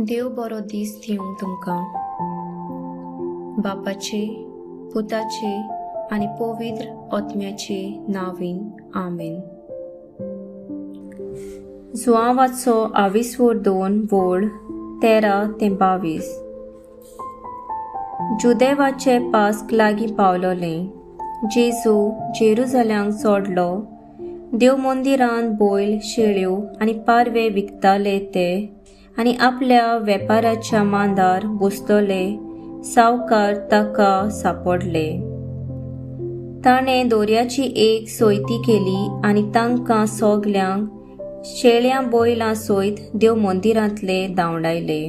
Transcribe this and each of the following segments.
देव बरो दीस दिवं तुमकां. बापाचे, पुताचे आनी पवित्र आत्म्याचे नांवान, आमेन. जुआंवाचो आविस्वोर 2 वोळ 13 ते 22. जुदेवाचे पास्क लागीं पावलोलें. जेजू जेरुजाल्यांक चोडलो. देव मंदिरान बैल, शेळ्यो आनी पारवे विकताले ते आनी आपल्या वेपाराच्या मांदार बसतले सावकार ताका सापडले. ताणें दोरयाची एक सोयती केली आनी तांकां सगल्यांक शेळ्यां बैलां सयत देव मंदिरांतले धांवडायले.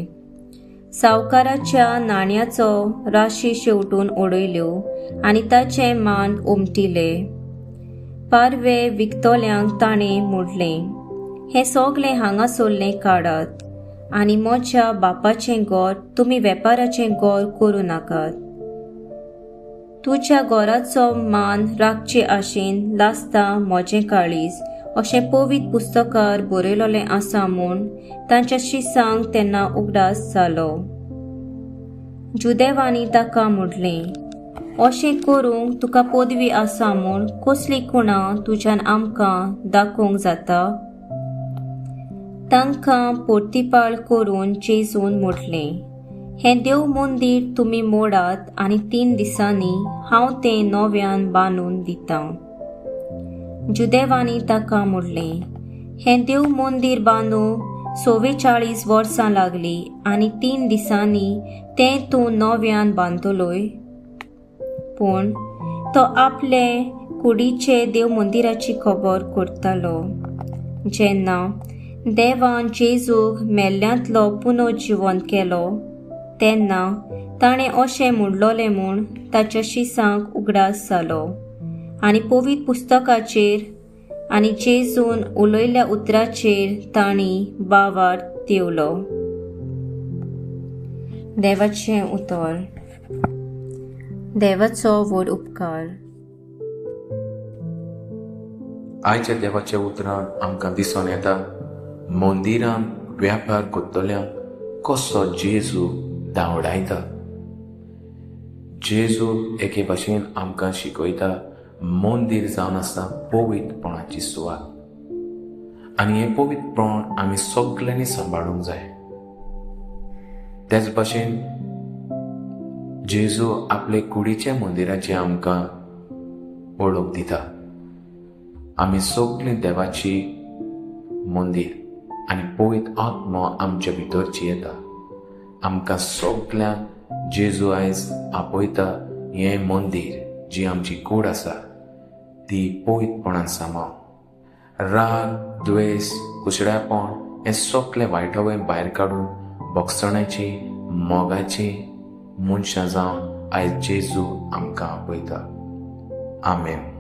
सावकाराच्या नाण्याचो राशी शेवटून उडयल्यो आनी ताचें मान उमटिले. पारवे विकतल्यांक ताणें म्हणलें, हें सगलें हांगासरलें काडात आनी म्हज्या बापाचें घर तुमी वेपाराचें घर करूं नाकात. तुज्या घराचो मान राखचे आशेन लासता म्हजें काळीज अशें पवित्र पुस्तकार बरयलोलें आसा म्हूण तांच्या शिसांक तेन्ना उगडास जालो. जुदेवांनी ताका म्हणलें, अशें करूंक तुका पदवी आसा म्हूण कसली खुणा तुज्यान आमकां दाखोवंक जाता? तांकां पोर्तिपाळ करून जेजून म्हटलें, हें देव मंदीर तुमी मोडात आनी 3 दिसांनी हांव तें नव्यान बांदून दितां. जुदेवांनी ताका म्हणलें, हें देव मंदीर बांदूंक 44 वर्सां लागलीं आनी 3 दिसांनी तें तूं नव्यान बांदतलोय? पूण तो आपले कुडीचे देव मंदिराची खबर करतालो. जेन्ना देवान जेजूक मेल्ल्यांतलो पुनर्जिवंत केलो तेन्ना ताणें अशें म्हणलोलें म्हूण ताच्या शिसांक उगडास जालो आनी पवित्र पुस्तकाचेर आनी जेजून उलयल्ल्या उतराचेर तांणी बावार देवलो. देवाचें उतर. देवाचो व्हड उपकार. आयच्या देवाच्या उतरान आमकां दिसून येता मंदिरान व्यापार करतल्यांक कसो जेजू धांवडायता. जेजू एके भाशेन आमकां शिकयता मंदीर जावन आसा पवित्रपणाची सुवात आनी हें पवित्रपण आमी सगल्यांनी सांबाळूंक जाय. तेच भाशेन जेजू आपले कुडीच्या मंदिराची आमकां वळख दिता. आमी सगळीं देवाची मंदीर आनी पवित्र आत्मो आमच्या भितर जियेता. आमकां सगल्यांक जेजू आयज आपयता हें मंदीर जी आमची कूड आसा ती पवित्रपणान सांबाळ. राग, द्वेस, कुसड्यापण हें सगळें वायटवे भायर काडून भोगसण्याची, मोगाची मनशां जावन आयज जेजू आमकां आपयता. आमेन.